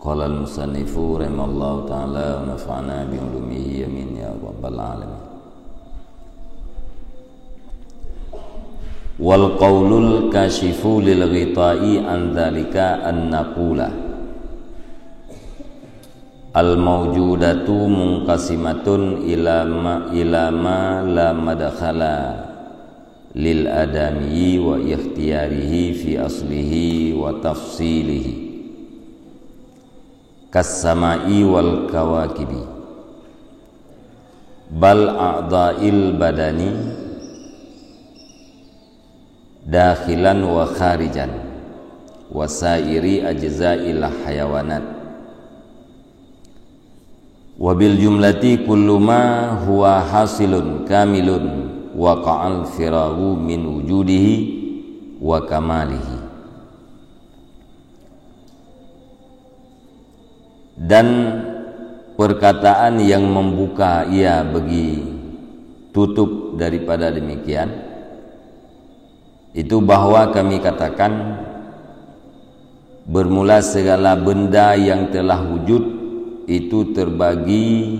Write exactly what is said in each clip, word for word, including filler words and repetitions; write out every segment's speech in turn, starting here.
Qala al-musannifu rahimallahu ta'ala wa nafa'ana bi ulumihi, amin ya rabbal alamin. Wal qaulul kasyifu lil ghita'i an dzalika an naqula, al mawjudatu munqasimatun ila ma, ila ma la madkhala lil adami wa ikhtiyarihi fi aslihi wa tafsilihi, kas sama'i wal kawakibi, bal a'dha'il badani dakhilan wa kharijan, wa sa'iri ajza'il hayawanat. Wa bil jumlati kullu ma huwa hasilun kamilun waqa'al firagu min wujudihi wa kamalihi. Dan perkataan yang membuka ia bagi tutup daripada demikian, itu bahwa kami katakan, bermula segala benda yang telah wujud itu terbagi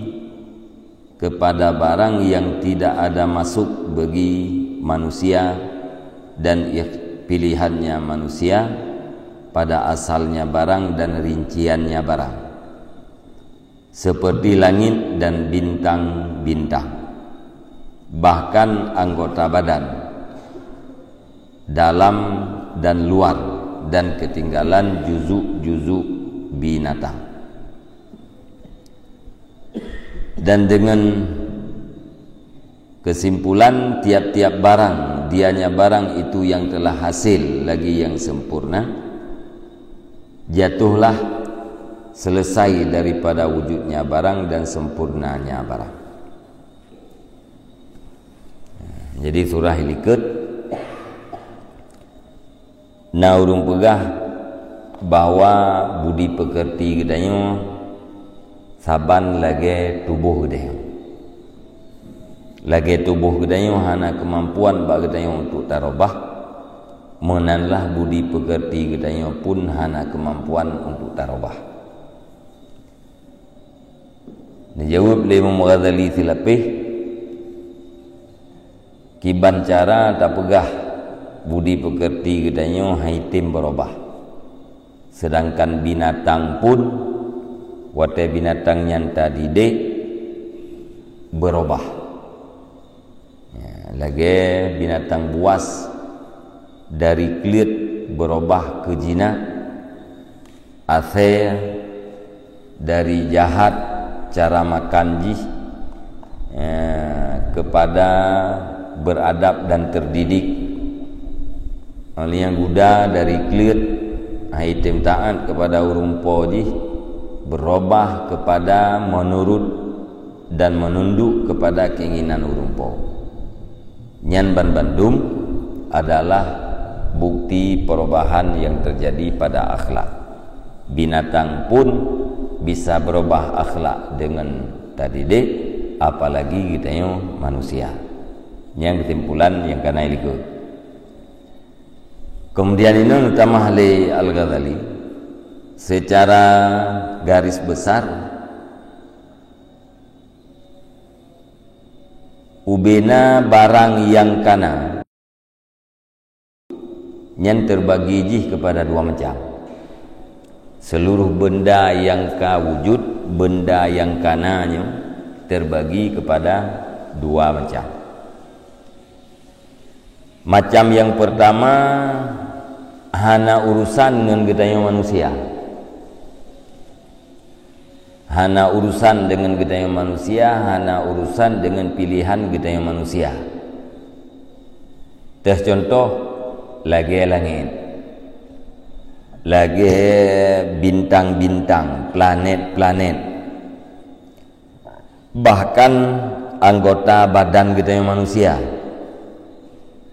kepada barang yang tidak ada masuk bagi manusia dan ikh-, pilihannya manusia pada asalnya barang dan rinciannya barang, seperti langit dan bintang-bintang, bahkan anggota badan, dalam dan luar, dan ketinggalan juzuk-juzuk binatang. Dan dengan kesimpulan, tiap-tiap barang, dianya barang itu yang telah hasil lagi yang sempurna, jatuhlah selesai daripada wujudnya barang dan sempurnanya barang. Jadi surah likot na ureuëng peugah bahwa budi peukeureudi geutanyoe saban lagée tuboh geutanyoe. Lagée tuboh geutanyoe hana keumampuan bak geutanyoe untuk tarubah, meunanlah budi peukeureudi geutanyoe pun hana keumampuan untuk tarubah. Neujaweueb lé Imam Ghazali silapéh, kiban cara tapeugah budi peukeureudi geutanyoe hai tem beurubah. Seudangkan binatang pun, watée binatang nyan tadidik, beurubah. Ya, lagée binatang buas dari kleuet beurubah keu jinak, asée dari jahat cara makan jih, eh, kepada beradab dan terdidik. Oleh nyang guda dari kleuet, hai tem taát kepada ureuëng po jih, beurubah kepada menurut dan menunduk kepada keinginan ureuëng po. Nyan banbandum adalah bukti perubahan yang terjadi pada akhlak. Binatang pun bisa berubah akhlak dengan tadidik, apalagi geutanyoe manusia. Nyan kesimpulan nyang kana likot. Kemudian inoe neutamah lé Al-Ghazali, secara garis besar, ubena barang nyang kana nyan terbagi jih kepada dua macam. Seluruh benda nyang ka wujud, benda nyang kana nyoe terbagi kepada dua macam. Macam nyang pertama, hana urusan ngon geutanyoe manusia. Hana urusan dengan geutanyoe manusia, hana urusan dengan pilihan geutanyoe manusia. Teuh contoh, lagée langét, lagée bintang-bintang, planet-planet, bahkan anggota badan geutanyoe manusia,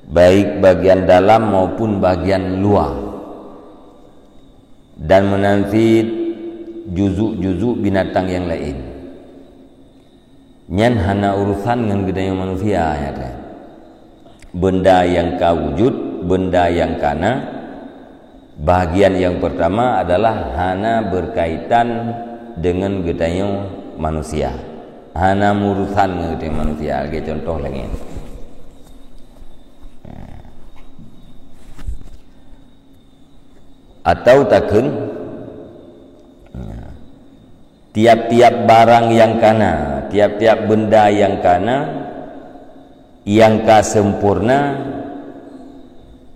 baik bagian dalam maupun bagian luar. Dan meunan cit juzuk-juzuk binatang nyang laén. Nyan hana urusan ngon geutanyoe manusia, nyan teuh. Benda nyang ka wujud, benda nyang kana, Bahagian yang pertama adalah hana berkaitan dengan geutanyoe manusia. Hana murusan ngon geutanyoe manusia. Lagèe contoh lagèe nyan. Atau takheun, tiap-tiap barang nyang kana, tiap-tiap benda nyang kana, nyang ka sempurna,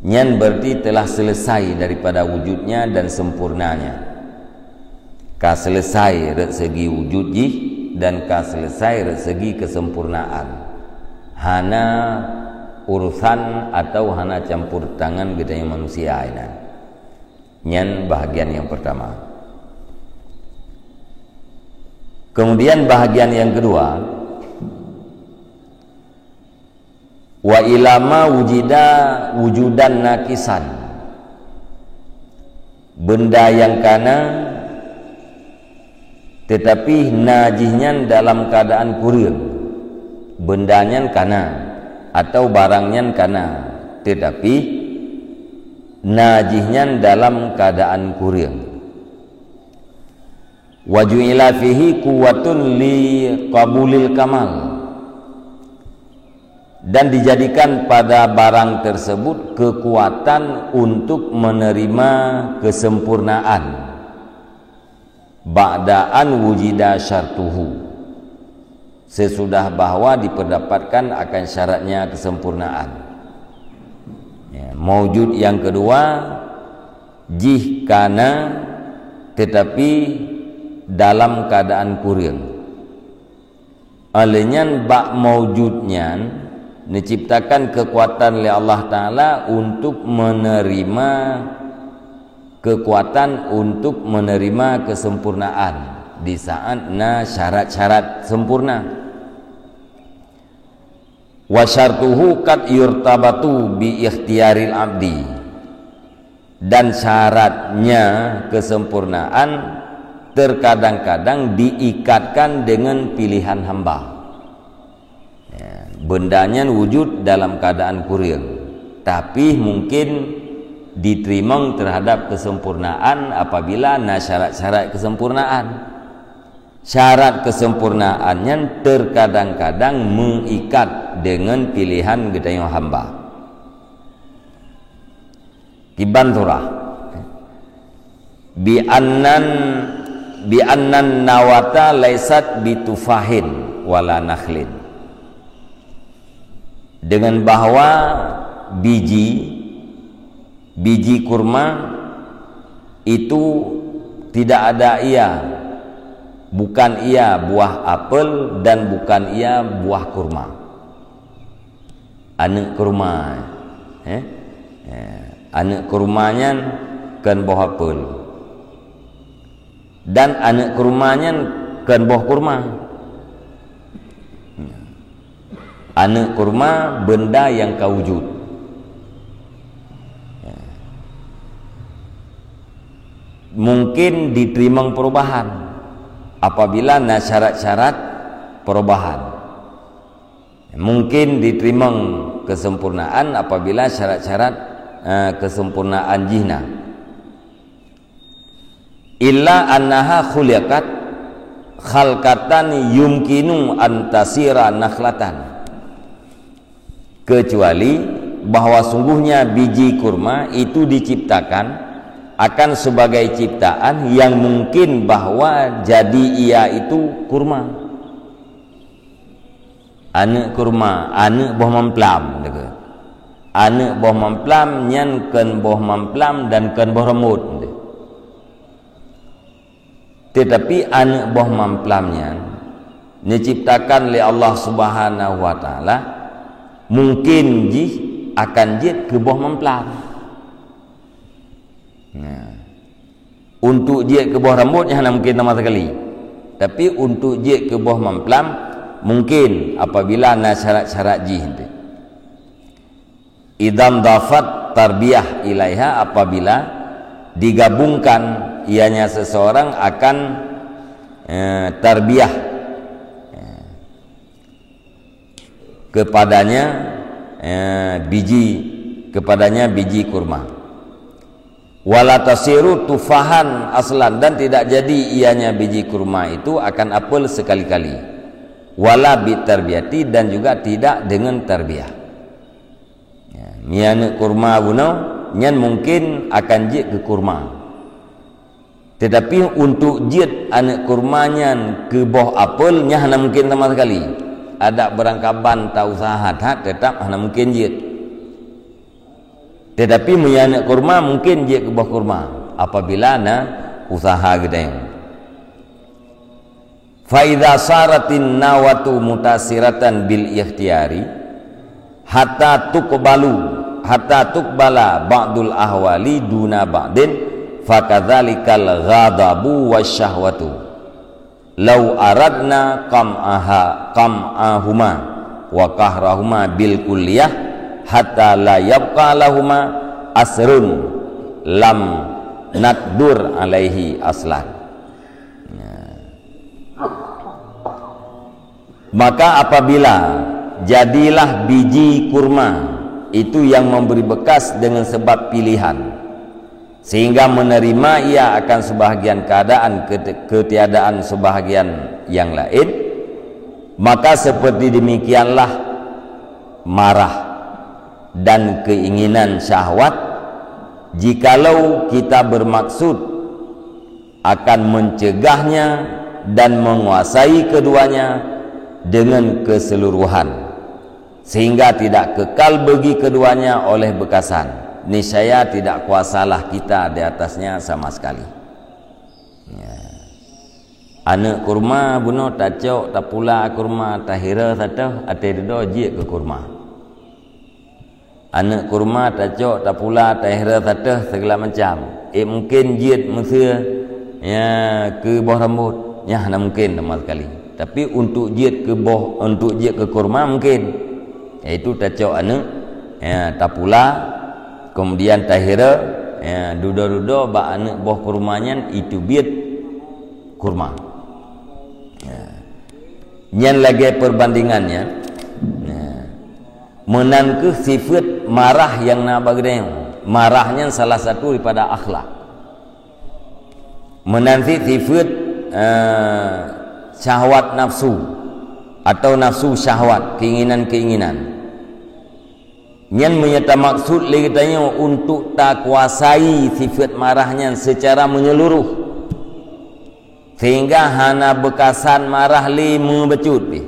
nyan berarti telah selesai daripada wujudnya dan sempurnanya. Ka selesai rot segi wujud jih dan ka selesai rot segi kesempurnaan. Hana urusan atau hana campur tangan geutanyoe manusia inan. Nyan bahagian yang pertama. Kemudian bahagian yang kedua, wa ilama wujida wujudan nakisan. Benda nyang kana, tetapi na jih nyan dalam keadaan kureueng. Benda nyan kana, atau barang nyan kana, tetapi na jih nyan dalam keadaan kureueng. Wa ju'ila fihi quwwatun li qabulil kamal. Dan dijadikan pada barang tersebut kekuatan untuk menerima kesempurnaan. Ba'da an wujida syartuhu. Sesudah bahwa diperdapatkan akan syaratnya kesempurnaan. Ya, maujud yang kedua, jih kana, tetapi dalam keadaan kureueng. Oleh nyan, bak maujud nyan, neuciptakan kekuatan lé Allah Ta'ala untuk menerima kekuatan untuk menerima kesempurnaan di saat na syarat-syarat sempurna. Wa syartuhu qad yurtabatu bi ikhtiyaril abdi. Dan syaratnya kesempurnaan terkadang-kadang diikatkan dengan pilihan hamba. Ya, benda nyan wujud dalam keadaan kureueng, tapi mungkin diterimong terhadap kesempurnaan apabila na syarat-syarat kesempurnaan. Syarat kesempurnaan nyan terkadang-kadang meuikat dengan pilihan geutanyoe hamba. Kiban surah. Bi annan, bi annan nawata laisat bi tufahin wala nakhlin. Dengan bahwa biji, biji kurma itu tidak ada ia, bukan ia buah apel dan bukan ia buah kurma. Aneuk kurma, eh? Eh, aneuk kurma nyan kon boh apel. Dan aneuk kurma nyan kon boh kurma. Aneuk kurma benda nyang ka wujud. Mungkin diterimong perubahan apabila na syarat-syarat perubahan. Mungkin diterimong kesempurnaan apabila syarat-syarat, eh, kesempurnaan jih na. Illa annaha khuliqat khalqatan yumkinu an tasira nakhlatan. Kecuali bahwa sungguhnya biji kurma itu diciptakan akan sebagai ciptaan yang mungkin bahwa jadi ia itu kurma. Aneuk kurma, aneuk boh mamplam, teuka. Aneuk boh mamplam nyan kon boh mamplam dan kon boh rambot. Tetapi aneuk boh mamplam nyan neuciptakan lé Allah Subhanahu wa Taala, mungkin jih akan jeuet keu boh mamplam. Nah, untuk jeuet keu boh rambot nyan hana mungkin sama sekali. Tapi untuk jeuet keu boh mamplam mungkin apabila na syarat-syarat jih. Idzan dhafat tarbiyah ilaiha, apabila digabungkan ianya seseorang akan, eh, tarbiyah, eh, kepadanya, eh, biji, kepadanya biji kurma. Wala tasiru tufahan aslan, dan tidak jadi ianya biji kurma itu akan apel sekali-kali. Wala bitarbiyati, dan juga tidak dengan tarbiyah. Ya, mi aneuëk kurma bunoe, nyan mungkin akan jeuet keu kurma. Tetapi untuk jeuet aneuëk kurma nyan keu boh apel, nyan hana mungkin sama sekali. Adak beurangkaban ta usaha that, tetap hana mungkin jeuet. Tetapi meunyoe aneuëk kurma mungkin jeuet keu boh kurma apabila na usaha geutanyoe. Fa idza saratin nawatu mutasiratan bil ikhtiyari hatta tuqbalu hatta tuqbala ba'dul ahwali duna ba'din, fakadzalikal ghadabu wasyahwatu. Lau aradna qam'aha qam'ahuma wa qahrahuma bil kulliyah hatta la yabqa lahuma asrun lam naqdur alaihi aslan. Maka apabila jadilah biji kurma itu yang memberi bekas dengan sebab pilihan, sehingga menerima ia akan sebahagian keadaan keti-, ketiadaan sebahagian yang lain, maka seperti demikianlah marah dan keinginan syahwat, jikalau kita bermaksud akan mencegahnya dan menguasai keduanya dengan keseluruhan, sehingga tidak kekal bagi keduanya oleh bekasan. Niscaya tidak kuasalah kita di atasnya sama sekali. Ya. Aneuëk kurma bunoe tacok, tapula kurma, tahira satoh, até dudoe jeuet keu kurma. Aneuëk kurma tacok, tapula, tahéra satoh segala macam. Eh, mungkin jeuet meuseu, ya, keu boh rambot, nyan hana mungkin sama sekali. Tapi untuk jeuet keu boh, untuk jeuet keu kurma mungkin. Yaitu tacok aneuëk, ya, tapula, kemudian tahéra, ya, dudoe-dudoe bak aneuëk boh kurma nyan itu biet kurma. Ya. Nyan lagée perbandingan nyan. Ya. Meunan kheueh sifeuet marah nyang na bak geutanyoe. Marah nyan salah satu daripada akhlak. Meunan cit sifeuet, eh, syahwat nafsu atau nafsu syahwat, keinginan-keinginan. Nyan meunyoe tamaksud lé geutanyoe untuk takuasai sifeuet marah nyan seucara meunyeuluruh. Sehingga hana beukasan marah lé meubacut pih.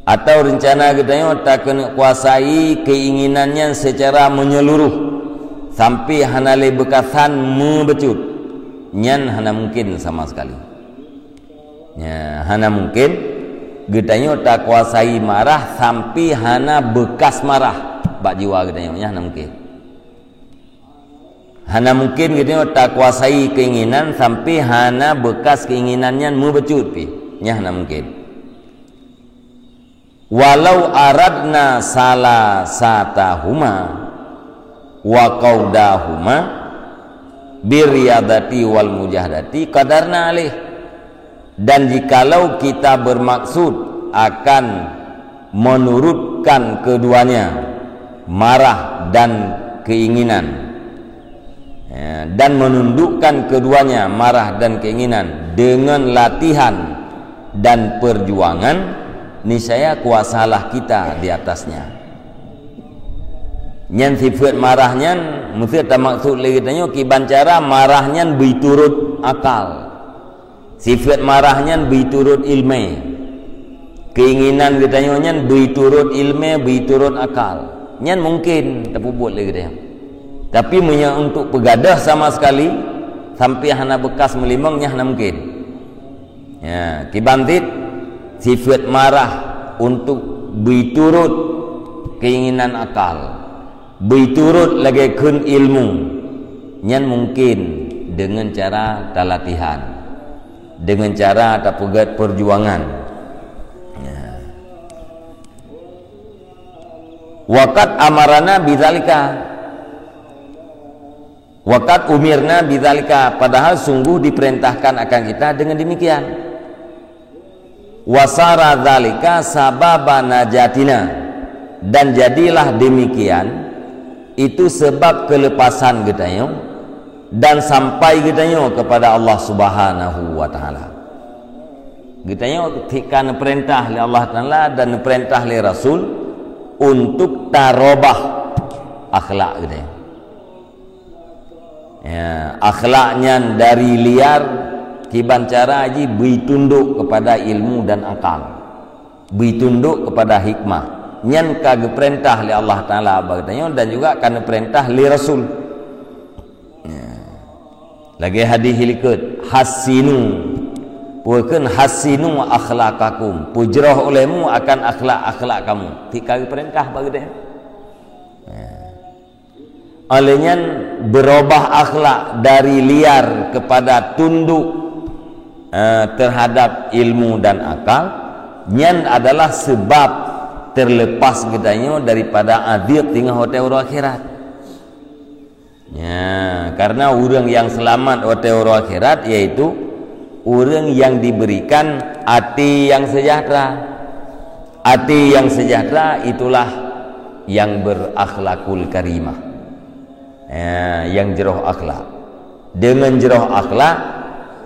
Atau reuncana geutanyoe takeuneuk kuasai keinginan nyan seucara meunyeuluruh, sampai hana lé beukasan meubacut, nyan hana mungkin sama sekali. Ya, hana mungkin geutanyoe takuasai marah sampai hana beukas marah bak jiwa geutanyoe, nyan hana mungkin. Hana mungkin geutanyoe takuasai keinginan sampai hana beukas keinginan nyan meubacut pih. Nyan hana mungkin. Walau aradna salasatahuma wa qaudahuma birriyadati wal mujahadati qadarna alaih. Dan jikalau kita bermaksud akan menurutkan keduanya, marah dan keinginan, ya, dan menundukkan keduanya, marah dan keinginan, dengan latihan dan perjuangan, niscaya kuasalah kita di atasnya. Nyan sifeuet marah nyan, meuseu tamaksud lé geutanyoe kiban cara marah nyan beuturot akal. Sifeuet marah nyan beuturot ileumé. Keinginan geutanyoe nyan beuturot ileumé, beuturot akal. Nyan mungken tapeubuet lé geutanyoe. Tapi meunyoe untuk peugadôh sama sekali, sampai hana beukas meulimong, nyan hana mungken. Ya, kiban cit sifeuet marah untuk beuturot keinginan akal. Beuturot lagée kheun ilmu, nyan mungken deungon cara talatihan, deungon cara tapeugét peujuangan. Ya. Wa qad amarna bidzalika. Wa qad umirna bidzalika, padahal sungguh diperintahkan akan kita dengan demikian. Wa sara dzalika sababa najatina, dan jadilah demikian Itu sebab kelepasan geutanyoe dan sampai geutanyoe kepada Allah Subhanahu wa Ta'ala. Geutanyoe tika neupeurintah lé Allah Ta'ala dan neupeurintah lé Rasul untuk tarobah akhlak geutanyoe. Ya, akhlak nyan dari liar, kiban cara jih bri tunduk kepada ilmu dan akal. Bri tunduk kepada hikmah. Nyan ka geupeurintah lé Allah Ta'ala bak geutanyoe dan juga ka neupeurintah lé Rasul. Ya. Lagée hadis likot, "Hassinu." Peue kheun, "Hassinu akhlaqakum." Peujroh ulemu akan akhlak-akhlak kamu. Tika geupeurintah bak geutanyoe. Ya. Oleh nyan, berubah akhlak dari liar kepada tunduk, eh, terhadap ilmu dan akal, nyan adalah sebab terlepas geutanyoe daripada azab teungoh watée uroe akhirat. Ya, karena ureuëng yang selamat watée uroe akhirat yaitu ureuëng yang diberikan até yang sejahtera. Até yang sejahtera itulah yang berakhlakul karimah. Ya, yang jroh akhlak. Dengan jroh akhlak,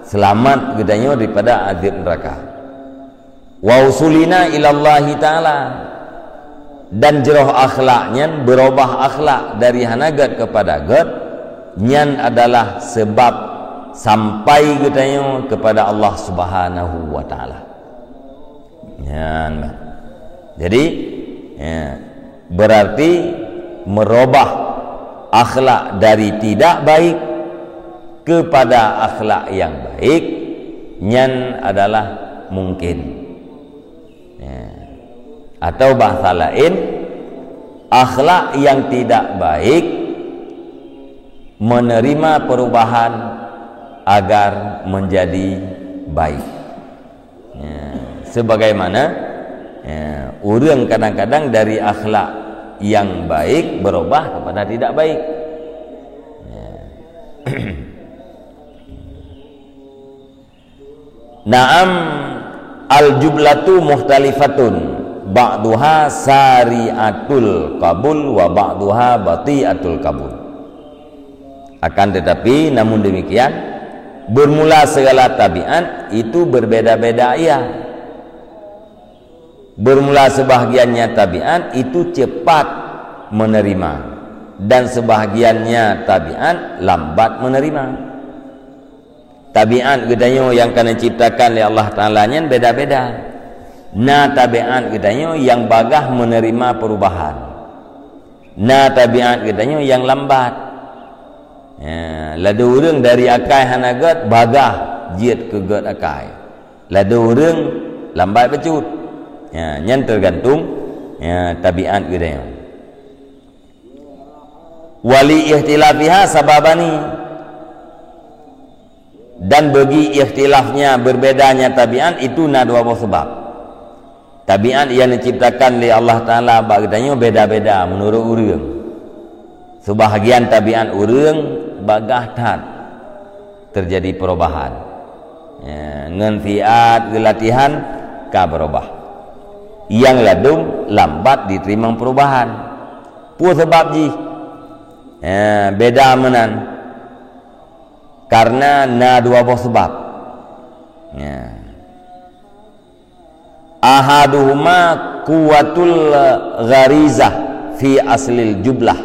selamat geutanyoe daripada azab neraka. Wa usulina ilallahi ta'ala. Dan jroh akhlak nyan, berubah akhlak dari hana gét kepada gét, nyan adalah sebab sampai geutanyoe kepada Allah Subhanahu wa Ta'ala. Nyan. Jadi, ya, berarti merubah akhlak dari tidak baik kepada akhlak yang baik, nyan adalah mungkin. Ya. Atau bahasa lain, akhlak yang tidak baik menerima perubahan agar menjadi baik. Ya, sebagaimana, ya, ureuëng kadang-kadang dari akhlak yang baik berubah kepada tidak baik. Ya. Naam, al-jublatu mukhtalifatun, ba'duha sari'atul qabul wa ba'duha bati'atul qabul. Akan tetapi, namun demikian, bermula segala tabiat itu berbeda-beda ia. Bermula sebahagiannya tabiat itu cepat menerima, dan sebahagiannya tabiat lambat menerima. Tabiat geutanyoe nyang ka neuciptakan lé Allah Ta'ala nyan beda-beda. Na tabiat geutanyoe nyang bagaih menerima perubahan. Na tabiat geutanyoe nyang lambat. Ya, ladôm ureuëng dari akai hana gét, bagaih jeuet keu gét akai. Ladôm ureuëng lambat bacut. Ya, nyan teugantung, ya, tabiat geutanyoe. Wali ikhtilafiha sababani. Dan bagi ikhtilafnya, berbedanya tabiat itu na dua boh sebab. Tabiat nyang diciptakan lé Allah Ta'ala bak geutanyoe beda-beda meunurot ureuëng. Sebahagian tabiat ureuëng bagaih that terjadi perubahan. Ya, ngon siat geulatihan ka berubah. Nyang ladôm lambat diterima perubahan. Peue sabab jih? Ya, beda meunan. Karena na dua boh sabab. Ya. Ahaduhuma kuwatul gharizah fi aslil jublah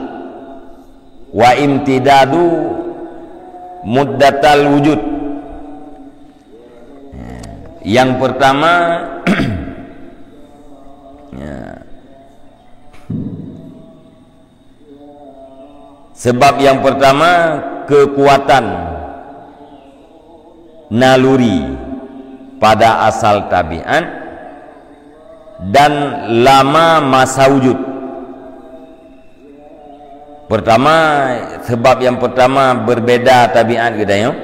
wa imtidadu muddatal wujud. Yang pertama, ya. Sebab yang pertama, kekuatan naluri pada asal tabiat dan lama masa wujud. Pertama, sebab yang pertama berbeda tabiat geutanyoe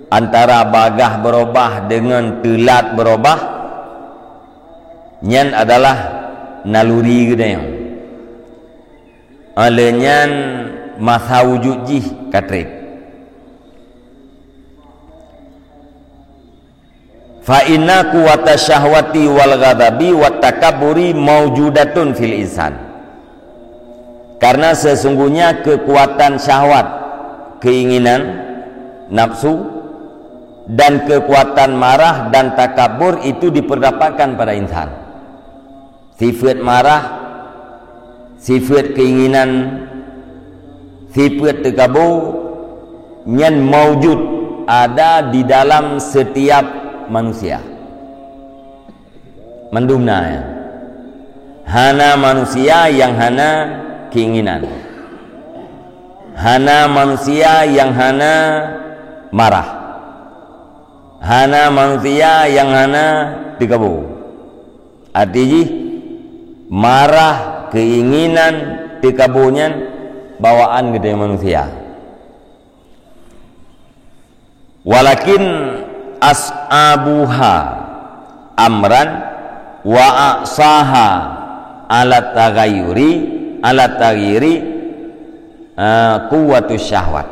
antara bagaih berubah dengan teulat berubah, nyan adalah naluri geutanyoe. Óh lheueh nyan masa wujud jih ka treb. Fa inna quwwata syahwati wal ghadabi wat takabburi maujudatun fil insan. Karena sesungguhnya kekuatan syahwat, keinginan, nafsu, dan kekuatan marah dan takabur itu diperdapatkan pada insan. Sifat marah, sifat keinginan, sifat takabur nyan maujud, ada di dalam setiap manusia. Mandum na nyan. Hana manusia nyang hana keinginan. Hana manusia nyang hana marah. Hana manusia nyang hana takabur. Arti jih, marah, keinginan, takabur nyan bawaan geutanyoe manusia. Walakin as'abuha amran wa aqsaha ala taghayyuri, ala taghayyuri, ah, quwwatus syahwat.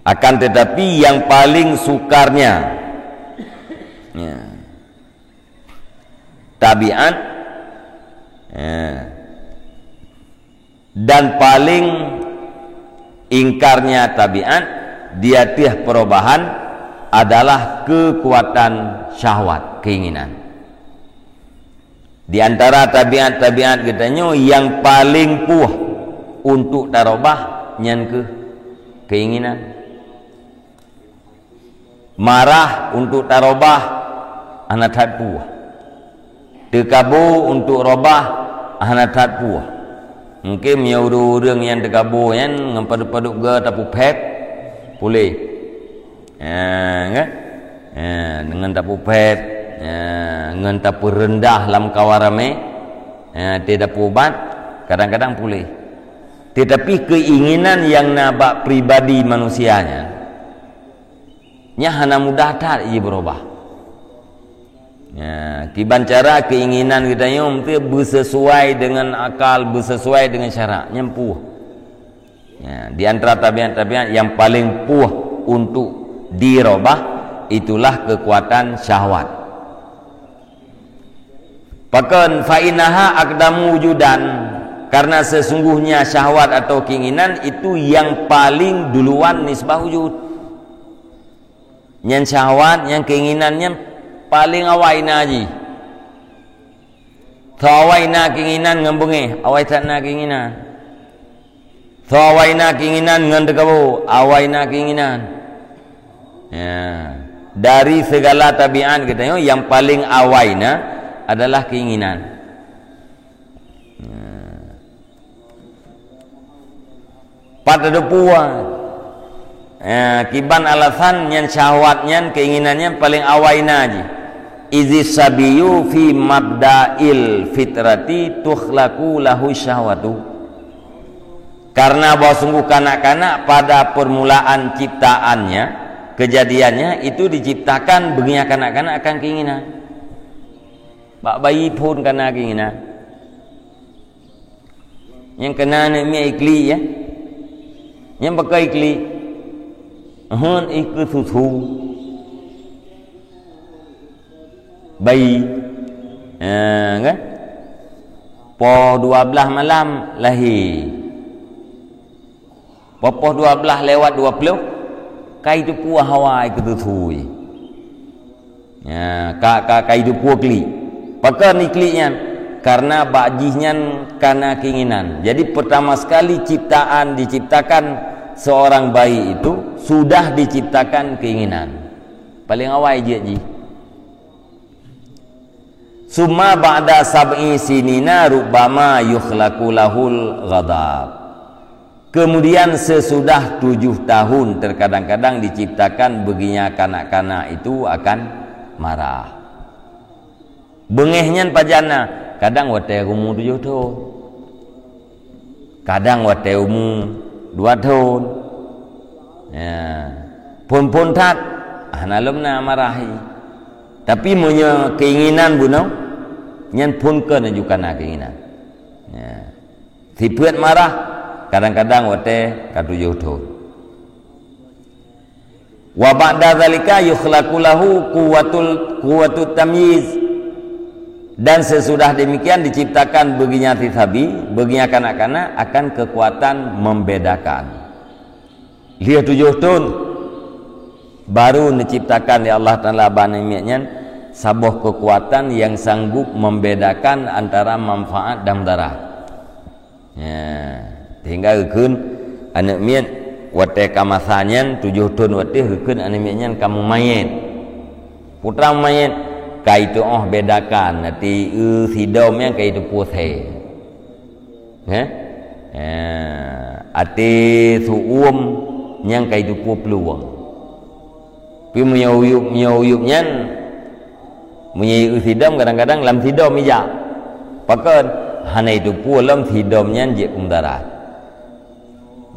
Akan tetapi, yang paling sukarnya, ya, tabiat, ya, dan paling ingkarnya tabiat di ateueh perubahan adalah kekuatan syahwat, keinginan. Di antara tabiat-tabiat geutanyoe nyang paling puih untuk tarubah nyan keuh keinginan. Marah untuk tarubah hana that puih. Takabur untuk rubah hana that puih. Mungkin meunyoe ureuëng-ureuëng nyang takabur nyan ngon padub-padub goe tapuphet, puléh. Ha, kan? Ha, deungon tapuphet, ha, ngon tapeureundah lam kawan ramé, ha, teuh tapeuubat, kadang-kadang puléh. Tetapi keinginan nyang na bak pribadi manusia nyan, nyan hana mudah that jih beurubah. Ya, kiban cara keinginan geutanyoe meusti beusesuai dengan akal, beusesuai dengan syarak, nyan puih. Ya, di antara tabiat-tabiat nyang paling puih untuk dirubah, itulah kekuatan syahwat. Pakon, fa innaha aqdamu wujudan, karena sesungguhnya syahwat atau keinginan itu yang paling duluan nisbah wujud. Nyan syahwat, nyan keinginan nyan paléng awai na jih. Tho awai na keinginan ngon beungéh, awai that na keinginan. Tho awai na keinginan ngon takabur, awai na keinginan. Ya. Dari segala tabiat geutanyoe, nyang paléng awai na adalah keinginan. Ya. Pat teupeue, eh, kiban alasan nyan syahwat nyan, keinginan nyan paléng awai na jih. Izis sabiyu fi mabda'il fitrati tukhlaqu lahu syahwatu. Karena bahwa sungguh kanak-kanak pada permulaan ciptaannya, kejadiannya itu diciptakan beungiah kanak-kanak akan keinginan. Bak bayi phon kana keinginan. Nyang kana aneuk miet iklik, ya. Nyang baka iklik. Hon ikeu susu. Bayi. Ha, kan? Poh dua belas malam lahé. Poh dua belas lewat dua puluh, ka jiteupeue hawa ikeu susu. Ya, ka, ka, ka jiteupeue klik. Pakon iklik nyan? Karena bak jih nyan kana keinginan. Jadi, pertama sekali ciptaan diciptakan seorang bayi itu sudah diciptakan keinginan. Paléng awai jeuet jih. Summa ba'da sab'i sinina rubbama yukhlaqu lahul ghadab. Kemudian sesudah tujuh tahun terkadang-kadang diciptakan beungiah kanak-kanak itu akan marah. Beungéh nyan pajan na, kadang watée umu tujoh thon. Kadang watée umu dua thon. Ya. Phon-phon that, hana lom na marah. Tapi meunyoe keinginan bunoe, nyan phon keu neujukan na keinginan. Ya. Sifeuet marah, kadang-kadang watée ka tujoh thon. Wa ba'da zalika yukhlaqu lahu quwwatul, quwwatut tamyiz. Dan sesudah demikian diciptakan baginya si Sabi, baginya kanak-kanak akan kekuatan membedakan. Lheueh tujoh thon, baru diciptakan lé Allah Taala bak aneuk miet nyan saboh kekuatan yang sanggup membedakan antara manfaat dan mudarat. Ya, sehingga geukheun aneuk miet watée ka masa nyan tujoh thon watée geukheun aneuk miet nyan ka mumayet. Putra mumayet, ka iteu'oh bedakan, até eu sidom nyan ka iteupue thée. Heh? Ya, até su'uem nyan ka iteupue plueng. Pi meunyoe uyueb, meunyoe uyueb nyan, meunyoe eu sidom kadang-kadang lam sidom ijak. Pakon? Hana iteupue lom sidom nyan jeuet keu mudarat.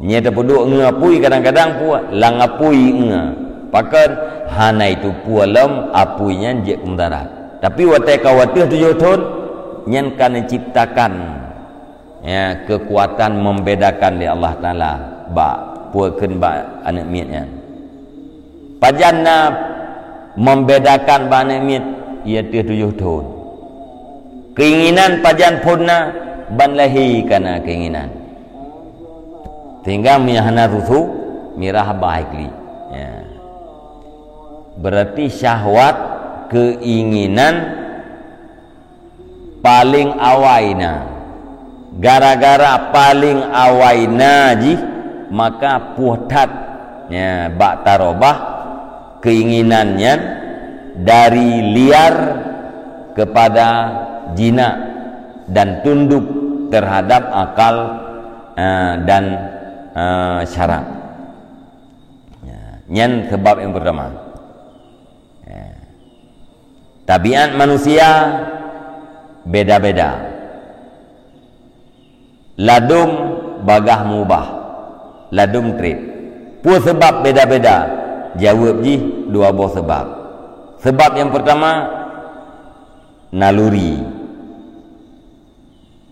Nyan teupeuduek ngon apui kadang-kadang pue, lam apui ngon. Pakon? Hana iteupue lom apui nyan jeuet keu mudarat. Tapi watée ka wateueh tujoh thon, nyan ka neuciptakan, ya, kekuatan membedakan lé Allah Taala bak pue kheun bak aneuk miet nyan. Pajan na membedakan bak aneuk miet, iaitu tujoh thon. Keinginan pajan phon na, ban lahé ka na keinginan. Sehingga meunyo hana susu, mirah bah kli. Ya. Berarti syahwat, keinginan, paleng awai na. Gara-gara paleng awai na jih, maka puih that, ya, bak tarobah keinginan nyan dari liar kepada jinak dan tunduk terhadap akal, eh, dan, eh, syarak. Ya, nyan sebab yang pertama. Ya. Tabiat manusia beda-beda. Ladum bagah mubah, ladum treb. Peue seubab beda-beda? Jaweueb jih dua boh seubab. Seubab nyang peurtama, naluri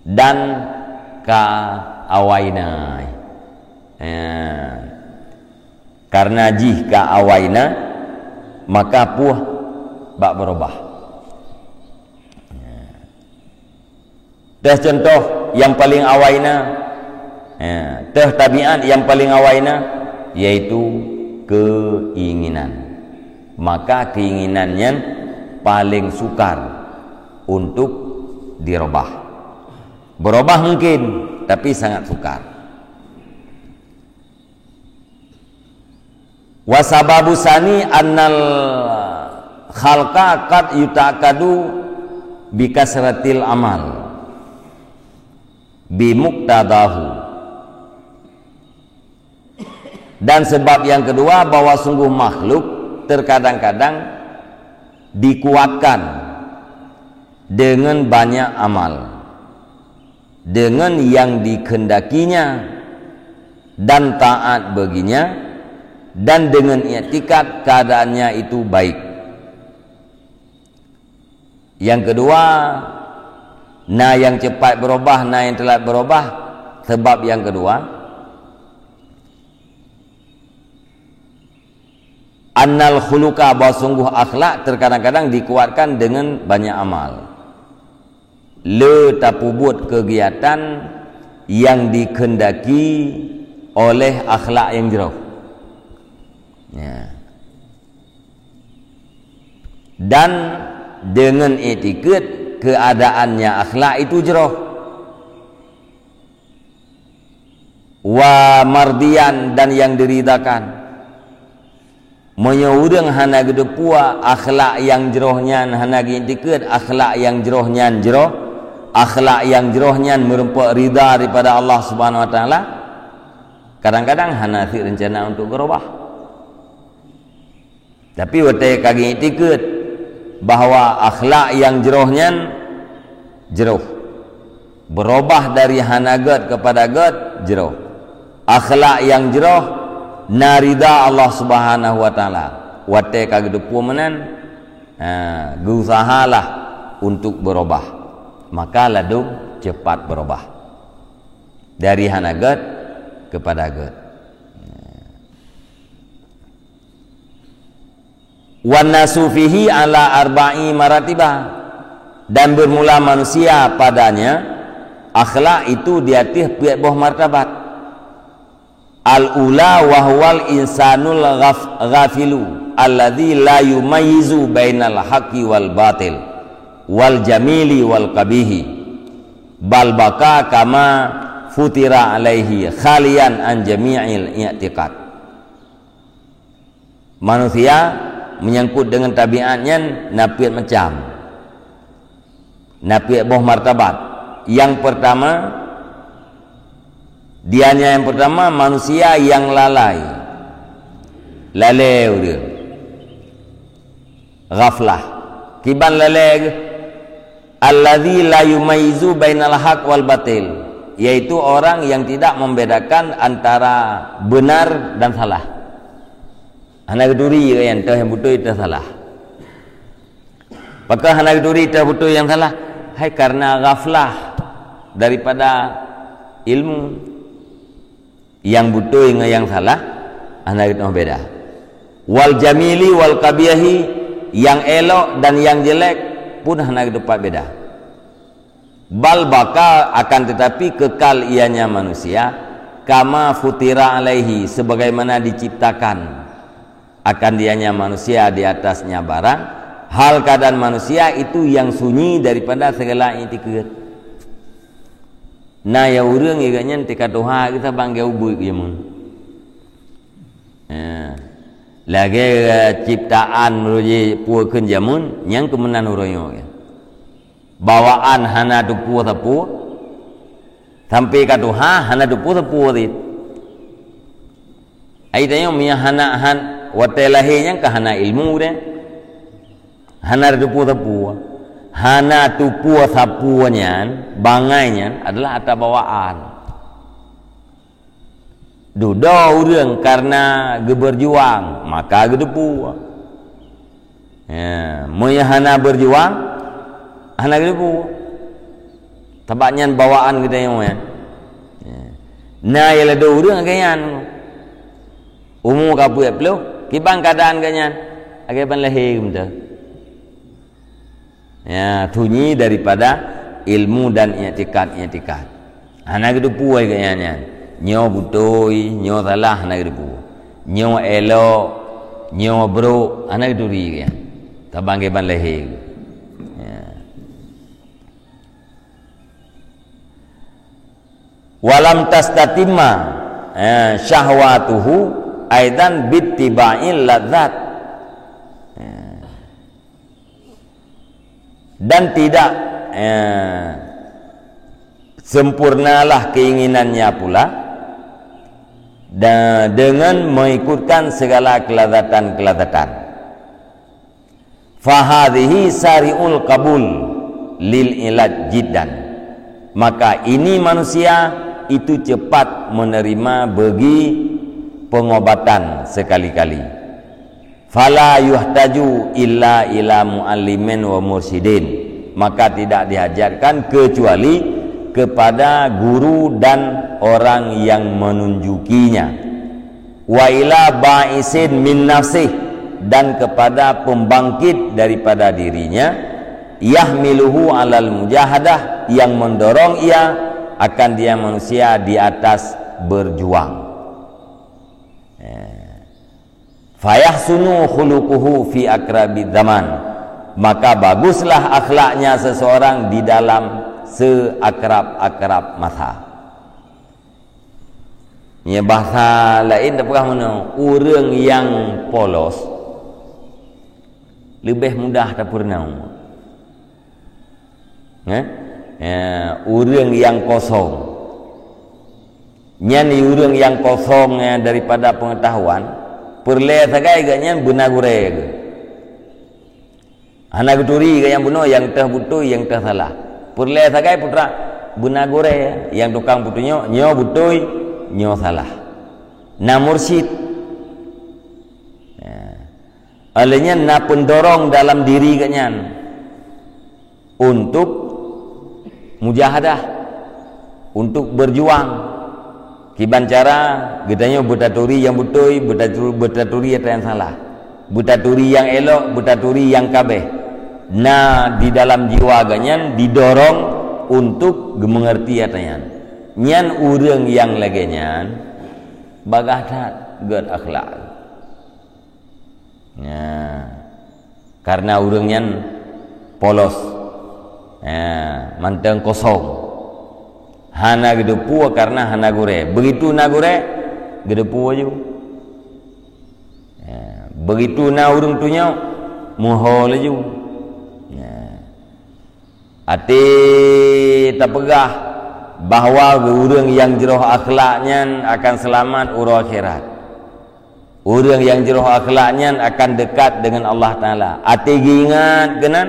dan ka awai na. Ya. Karena jih ka awai na, maka puih bak beurubah. Teuh contoh nyang paleng awai na, ya, teuh tabiat nyang paleng awai na, yaitu keinginan. Maka keinginan nyan paleng sukar untuk dirubah. Berubah mungkin, tapi sangat sukar. Wa sababu sani annal khalqa qad yuta'aqqadu bi kasratil amal bi muqtadahu. Dan sebab yang kedua, bahwa sungguh makhluk terkadang-kadang dikuatkan dengan banyak amal, dengan yang dikehendakinya dan taat baginya, dan dengan iktikad keadaannya itu baik. Yang kedua, na yang cepat berubah, na yang telat berubah. Sebab yang kedua, annal khuluqa, bahwa sungguh akhlak terkadang-kadang dikuatkan dengan banyak amal. Le tapeubuet kegiatan yang dikehendaki oleh akhlak yang jroh. Ya. Dan dengan iktikad keadaannya akhlak itu jroh. Wa mardiyan, dan yang diridhakan. Meunyoe ureuëng hana geuteupeue akhlak nyang jroh nyan, hana geuiktikeuet akhlak nyang jroh nyan jroh, akhlak nyang jroh nyan meurumpok ridha daripada Allah Subhanahu Wa Taala, kadang-kadang hana sik reuncana untuk geurubah. Tapi watée ka geuiktikeuet bahwa akhlak nyang jroh nyan jroh, beurubah dari hana gét keupada gét jroh, akhlak nyang jroh na ridha Allah Subhanahu Wa Taala, watée ka geuteupeue meunan, ha, geusahalah untuk beurubah, maka ladum cepat beurubah dari hana gét keupada gét. Wan nasu fihi ala arba'i maratiba. Dan bermula manusia padanya akhlak itu di ateueh peuet boh martabat. Al-ula wa huwal insanul ghaf-, ghafilu alladzi la yumayyizu bainal haqqi wal batil, wal jamili wal qabihi, bal baqa kama futira alaihi khalian an jami'il i'tiqad. Manusia menyangkut dengan tabiat nyan na peuet macam. Na peuet boh martabat. Yang pertama, dianya yang pertama manusia yang lalai. Lalai ureuëng. Ghaflah. Kiban lalai geuh? Alladzi la yumayyizu bainal haq wal batil, yaitu orang yang tidak membedakan antara benar dan salah. Hana geuturi nyang teuh nyang beutôi teuh salah. Pakon hana geuturi teuh beutôi nyang salah? Hai karena ghaflah daripada ilmu. Nyang beutôi ngon nyang salah hana geuteumé beda. Wal jamili wal qabihi, nyang elok dan nyang jelek pun hana geuteumpat beda. Bal baqa, akan tetapi kekal ianya manusia, kama futira alaihi, sebagaimana diciptakan akan dianya manusia di atasnya barang, hal keadaan manusia itu yang sunyi daripada segala i'tiqad. Na ya ureuëng iga nyan tika tuha kita bangga ubui jamun. Ya. Lagée ciptaan menuju pue kheun jamun nyang keumenan uroe nyoe. Bawaan hana tupue sapue, sampai ka tuha hana tupue sapue cit. Ai tanyoe meunyo hana han watée lahé nyan ka hana ilmu deh. Hana tupue sapue. Hana tupue sapue nyan, bangai nyan adalah ata bawaan. Dudoe ureuëng karena geubeurjuang, maka geutupue. Ya, meunyo hana beurjuang, hana geutupue. Sabab nyan bawaan geutanyoe nyan. Ya. Na ya ladôm ureuëng agak nyan. Umu ka peuet ploh, kiban keadaan geuh nyan. Agak ban lahé geumeuteun. Ya, sunyi daripada ilmu dan i'tiqad-i'tiqad. Hana geutupue keu nyan nyan. Nyoe beutôi, nyoe salah hana geutupue. Nyoe elok, nyoe brok hana geuturi keu nyan. Tabang kiban lahé. Ya. Walam tastatimma, eh, syahwatuhu aidan bittiba'il ladzat. Eh. Dan tidak, eh, sempurnalah keinginannya pula da-, dengan mengikutkan segala kelazatan-kelazatan. Fahadhihi sari'ul qabul lil ilaj jiddan. Maka ini manusia itu cepat menerima bagi pengobatan sekali-kali. Fala yuhtaju illa ila muallimin wa mursyidin. Maka tidak dihajatkan kecuali kepada guru dan orang yang menunjukinya. Wa ila ba'isin min nafsih, dan kepada pembangkit daripada dirinya, yahmiluhu alal mujahadah, yang mendorong ia akan dia manusia di atas berjuang. Eh. Fayahsunu khuluquhu fi akrabi zaman. Maka baguslah akhlaknya seseorang di dalam seakrab-akrab masa. Nya bahasa lain tapeugah meunoe, ureuëng nyang polos leubeh mudah tapeurunoe. Eh? Ya, ureuëng nyang kosong. Nyan ureuëng nyang kosong, ya, daripada pengetahuan, peureulée sagai geuh nyan beuna gurée geuh. Hana geuturi geuh nyang bunoe, nyang teuh beutôi, nyang teuh salah. Peureulée sagai putra beuna gurée, nyang tukang peutunyok, nyoe beutôi, nyoe salah. Na mursyid. Ya. Oleh nyan na pendorong dalam diri geuh nyan untuk mujahadah, untuk berjuang. Kiban cara geutanyoe beutaturi nyang beutôi, beutatu-, beutaturi ata nyang salah. Beutaturi nyang elok, beutaturi nyang kabeh. Na di dalam jiwa geuh nyan didorong untuk geumeungeurti atra nyan. Nyan ureuëng nyang lagée nyan bagah that gét akhlak. Nah, karena ureuëng nyan polos. Nah, mantong kosong. Hana geudeupu karena hana gurée. Begitu na gurée, geudeupu laju. Ya, begitu na ureuëng tunyok, muho laju. Ya. Até tapeugah bahwa ureuëng nyang jroh akhlak nyan akan seulamat uroe akhirat. Ureuëng nyang jroh akhlak nyan akan dekat dengan Allah Taala. Até geuingat keunan,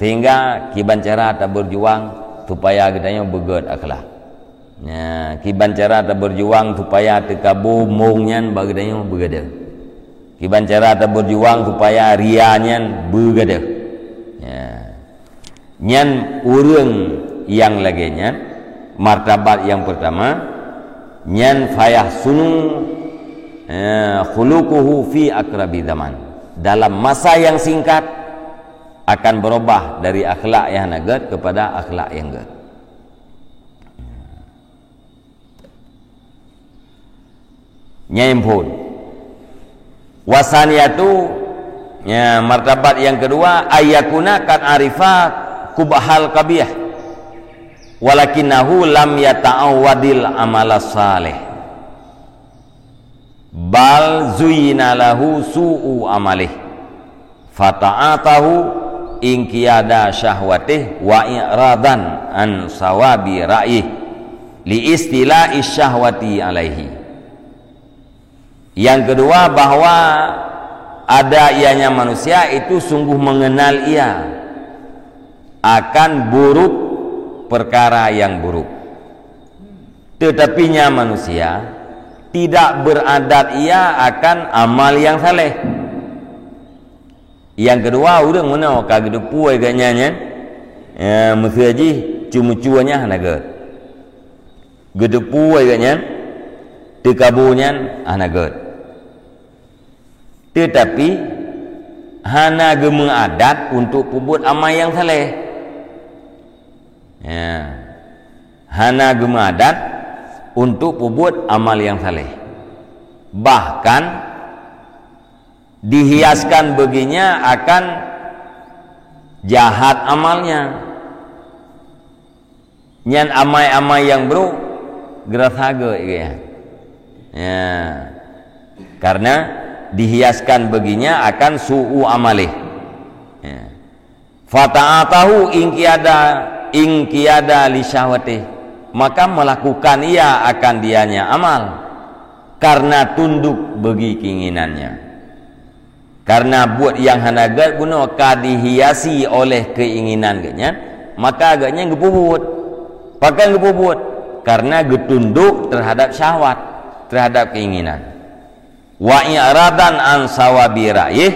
sehingga kiban cara tabeujuang supaya geutanyoe beugét akhlak. Nah, kiban cara tabeujuang supaya teukaboe mong nyan bak geutanyoe beugadeuh. Kiban cara tabeujuang supaya ria nyan beugadeuh. Ya. Nyan ureuëng nyang lagée nyan, martabat nyang pertama, nyan fayahsunu, eh, khuluquhu fi aqrabi zaman. Dalam masa yang singkat akan berubah dari akhlak yang hana gét kepada akhlak yang gét. Nyan phon. Wasaniyatu, ya, martabat yang kedua, ayyakuna qad arifa qubhal qabih, walakinnahu lam yata'awwadil amala salih. Bal zuyyina lahu su'u amalih. Fata'atahu inqiyada syahwatih wa i'radan an sawabi ra'yih li istila'i syahwati alaihi. Yang kedua, bahwa ada ianya manusia itu sungguh mengenal ia akan buruk perkara yang buruk. Tetapi nya manusia tidak beradat ia akan amal yang saleh. Yang kedua, ureuëng meunoe ka geudeupu geuh nyan nyan, eh, meuseu jih ceumeucue nyan hana gét. Geudeupu geuh nyan, teukaboe nyan hana gét. Tetapi hana geumeuadat untuk peubuet amal yang saleh. Ya. Hana geumeuadat untuk peubuet amal yang saleh. Bahkan dihiaskan baginya akan jahat amalnya. Nyan amai-amai nyang brok geurasa gét geuh. Ya. Karena dihiaskan baginya akan su'u amalih. Ya. Fata'atahu inqiyada, inqiyada li syahwatih. Maka melakukan ia akan dianya amal karena tunduk bagi keinginannya. Karena buet nyang hana gét bunoe ka dihiasi oleh keinginan geuh nyan, maka geuh nyan geupeubuet. Pakon geupeubuet? Karena geutundok terhadap syahwat, terhadap keinginan. Wa i'radan an sawabi ra'yih,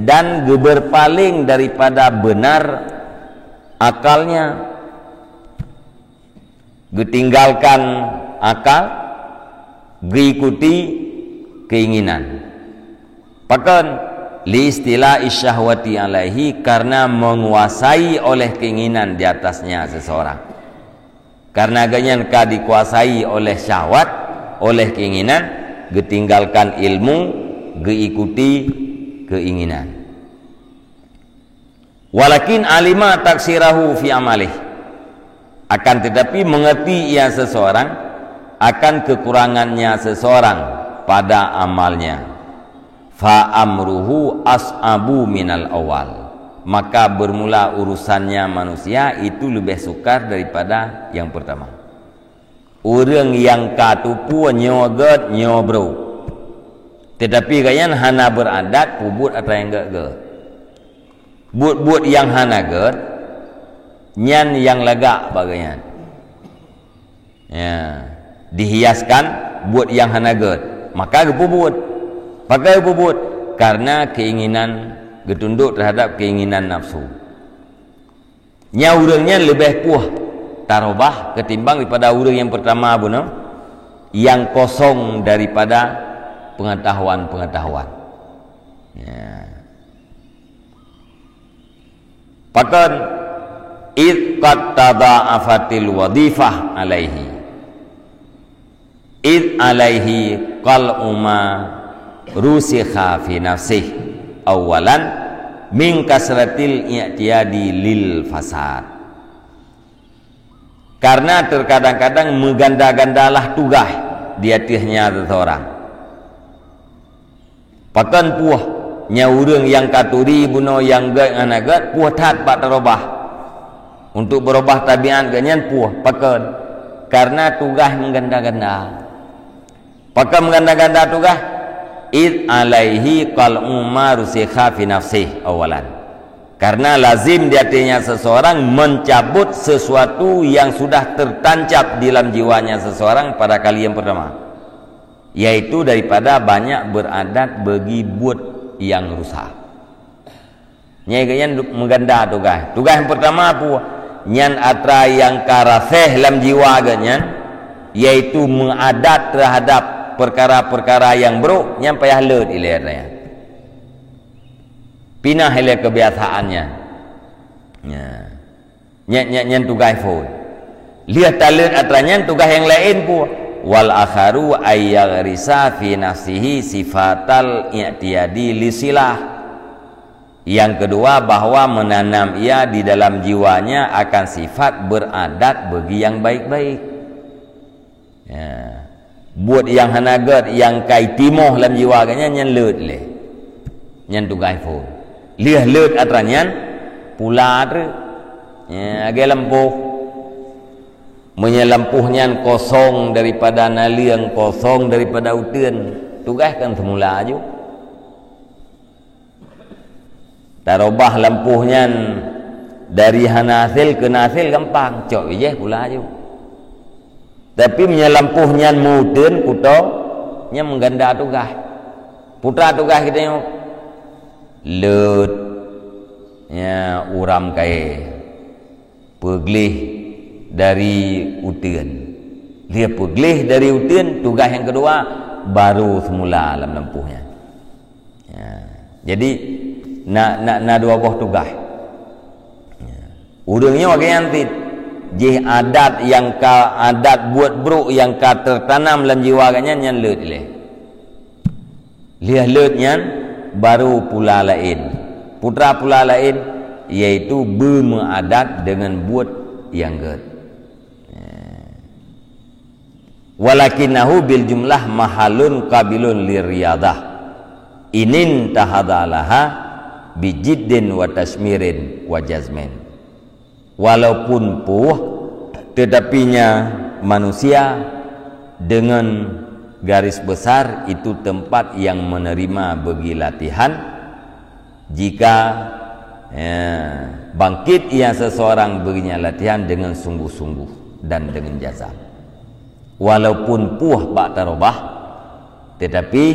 dan geuberpaling daripada benar akalnya. Geutinggalkan akal, geuikuti keinginan. Pakon? Li istila'i syahwati alaihi, karena menguasai oleh keinginan di atasnya seseorang. Karena geuh nyan ka dikuasai oleh syahwat, oleh keinginan, geutinggalkan ilmu, geuikuti keinginan. Walakin alima taksirahu fi amalih. Akan tetapi mengerti ia seseorang akan kekurangannya seseorang pada amalnya. Fa amruhu as'abu minal awal. Maka bermula urusannya manusia itu lebih sukar daripada yang pertama. Ureuëng nyang ka tupue nyoe gét, nyoe brok. Tetapi gobnyan hana beuradat peubuet atra nyang gét-gét. Buet-buet nyang hana gét, nyan nyang lagak bak gobnyan. Ya, dihiaskan buet nyang hana gét, maka geupeubuet. Pakon geupeubuet? Karena keinginan, geutundok terhadap keinginan nafsu. Nyan ureuëng nyan leubeh puih tarubah ketimbang daripada ureuëng nyang pertama bunoe, nyang kosong daripada pengetahuan-pengetahuan. Ya. Pakon? Id qad tadha'afatil wadhifah alaihi. Id alaihi qal'u ma rusikha fi nafsih. Awalan, min kasratil i'tiyadi lil fasad. Karena terkadang-kadang meuganda-gandalah tugaih di ateueh nyan seseorang. Pakon puih, nyan ureuëng nyang ka turi bunoe nyang gét ngon hana gét, puih that bak tarubah. Untuk beurubah tabiat geuh nyan puih, pakon? Karena tugaih meuganda-ganda. Pakon meuganda-ganda tugaih? Id alaihi qal'u ma rusikha fi nafsih awalan. Karena lazim di ateueh nyan seseorang mencabut sesuatu yang sudah tertancap di dalam jiwanya seseorang pada kali yang pertama, yaitu daripada banyak beradat bagi buet nyang rusak. Nyan geuh nyan meuganda tugaih. Tugaih nyang pertama peue? Nyan atra nyang ka raséh lam jiwa geuh nyan, yaitu meuadat terhadap perkara-perkara nyang brok, nyan payah leuet ilée atra nyan. Pinah ilée kebiasaan nyan. Nyan, nyan, nyan tugaih phon. Lheueh taleuet atra nyan tugaih nyang laén peue? Wal akharu ayyaghrisa fi nafsihi sifatal i'tiyadi lisilah. Yang kedua, bahwa menanam ia di dalam jiwanya akan sifat beradat bagi yang baik-baik. Ya. Buet nyang hana gét nyang ka itimoh lam jiwa geuh nyan, nyan leuet lé. Nyan tugaih phon. Lheueh leuet atra nyan, pula treuk. Ya, lagée lampôh. Meunyoe lampôh nyan kosong daripada naleueng, kosong daripada uteuen, tugaih kan seumula aju. Tarubah lampôh nyan dari hana hasé keu na hasé gampang, cok bijéh pula aju. Tapi meunyoe lampôh nyan meu-uteuen kuto, nyan meuganda tugaih. Peue atra tugaih geutanyoe? Leuet, ya, uram kayée. Peugleh dari uteuen. Lheueh peugleh dari uteuen, tugaih nyang keudua, baru seumula lam lampôh nyan. Ya. Jadi, na, na, na dua boh tugaih. Ya. Ureuëng nyoe lagée nyan cit, jih adat nyang ka, adat buet brok nyang ka teutanam lam jiwa geuh nyan, nyan leuet ilée. Lheueh leuet nyan, baru pula laén. Peue atra pula laén, yaitu beumeuadat deungon buet nyang gét. Walakinnahu bil jumlah mahalun qabilun lirriyadah. Inin tahadalaha bijiddin wa tasmirin wa jazmin. Walaupun puih, tetapinya manusia dengan garis besar itu tempat yang menerima bagi latihan. Jika, ya, bangkit ia seseorang baginya latihan dengan sungguh-sungguh dan dengan jazam. Walaupun puih bak tarubah, tetapi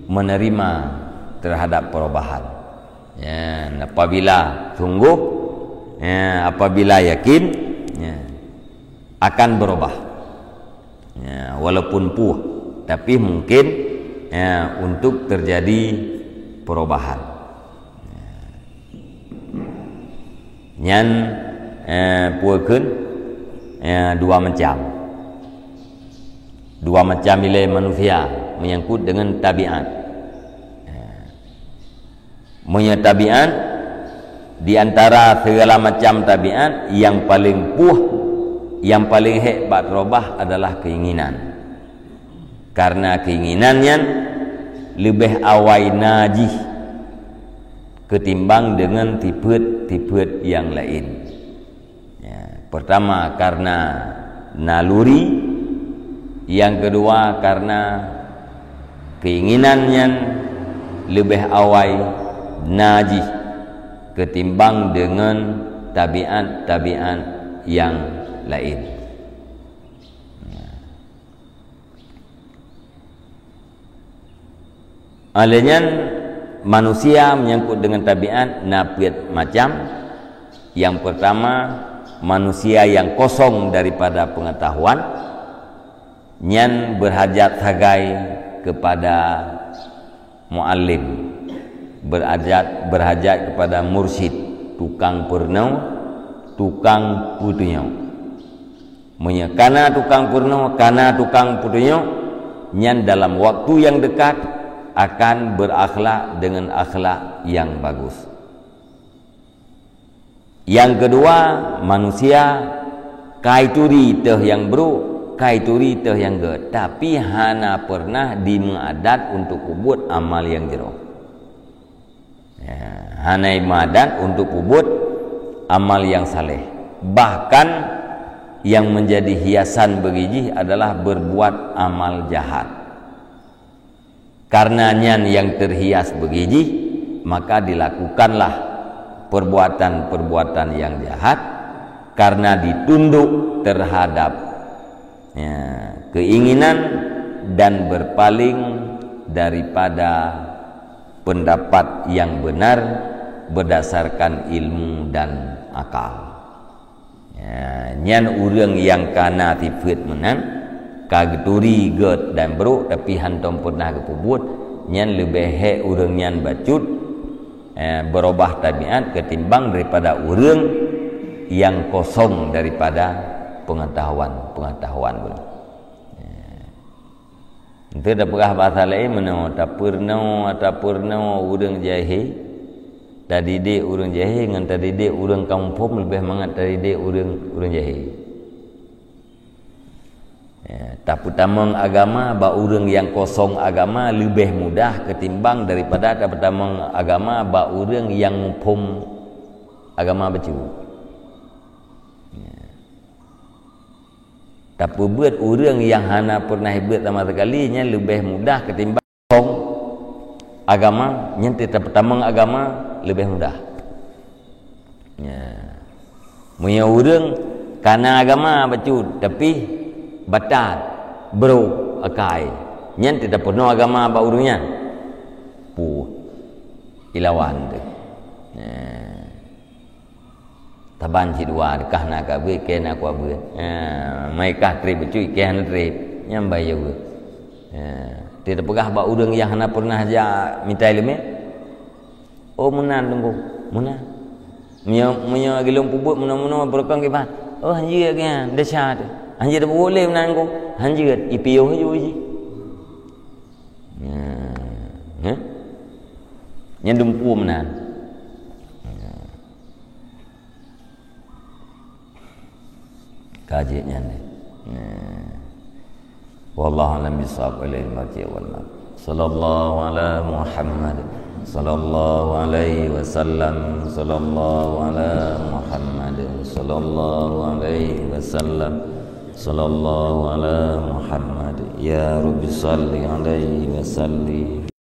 menerima terhadap perubahan. Ya, apabila sungguh, ya, apabila yakin, ya, akan berubah. Ya, walaupun puih, tapi mungkin, ya, untuk terjadi perubahan. Nyan, eh, peue kheun, eh, dua macam. Dua macam ilée manusia menyangkut dengan tabiat. Eh, meunyoe tabiat, di antara segala macam tabiat, yang paling puih, yang paling hék bak tarubah adalah keinginan. Karena keinginan nyan leubeh awai na jih ketimbang deungon sifeuet-sifeuet nyang laén. Ya, pertama karena naluri, yang kedua karena keinginan nyan leubeh awai na jih ketimbang deungon tabiat-tabiat nyang laén. Oleh nyan, manusia menyangkut dengan tabiat na peuet macam. Yang pertama, manusia yang kosong daripada pengetahuan, nyan berhajat sagai kepada muallim, berhajat, berhajat kepada mursyid, Tukang peurunoe, tukang peutunyok. Meunyoe kana tukang peurunoe, kana tukang peutunyok, nyan dalam waktu yang dekat akan berakhlak dengan akhlak yang bagus. Nyang keudua, manusia kai turi teuh nyang brok, kai turi teuh nyang gét, tapi hana peureunah jimeuadat untuk peubuet amal nyang jroh. Ya, hana jimeuadat untuk peubuet amal nyang saleh. Bahkan nyang menjadi hiasan bagi jih adalah berbuat amal jahat. Karena nyan nyang terhias bagi jih, maka dilakukanlah perbuatan-perbuatan nyang jahat karena ditunduk terhadap, ya, keinginan dan berpaling daripada pendapat yang benar berdasarkan ilmu dan akal. Ya, nyan ureuëng nyang kana sifeuet meunan, ka geuturi gét dan brok, tapi hantom peureunah geupeubuet, nyan leubeh hék ureuëng nyan bacut, eh, beurubah tabiat ketimbang daripada ureuëng nyang kosong daripada pengetahuan-pengetahuan. Ya. Enteuk tapeugah basa laén meunoe, tapeurunoe, tapeurunoe ureuëng jahé, tadidik ureuëng jahé ngon tadidik ureuëng ka muphom leubeh mangat tadidik ureuëng, ureuëng jahé. Ya, tapeutamong agama bak ureuëng nyang kosong agama leubeh mudah ketimbang daripada tapeutamong agama bak ureuëng nyang muphom agama bacut. Ya. Tapeubeuet ureuëng nyang hana peureunah jibeuet sama sekali nyan leubeh mudah ketimbang agama, nyan tapeutamong agama leubeh mudah. Ya. Meunyoe ureuëng kana agama bacut, tapi batat, brok, akai, nyan tapeurunoe agama bak ureuëng nyan. Puh, ilawan teuh. Ya. Saban cit dua, kah na ka beuet, kah na kuabeuet. Ha, mai kah treb bacut, kah hana treb. Nyan bahaya beuet. Ha, tapeupeugah bak ureuëng nyang hana peureunah jak mita iéleumé, "Oh, meunan, Teungku, meunan." Meunyoe, meunyoe lagée lôn peubuet meunoe-meunoe, beureukong kiban, "Oh, hanjeuet kah, desya teuh. Hanjeuet tapeubuet lé meunan, Teungku." Hanjeuet, ipiôh laju jih. Ha, ha? Nyan dumpeue meunan. Ka jeuet nyan deh. Nah. Wallahu a'lam bishawab, ilaihil marji' wal ma'ab. Sallallahu ala Muhammad. Sallallahu alaihi wasallam. Sallallahu ala Muhammad. Sallallahu alaihi wasallam. Sallallahu ala Muhammad. Ya Rabbi salli alaihi wa sallim.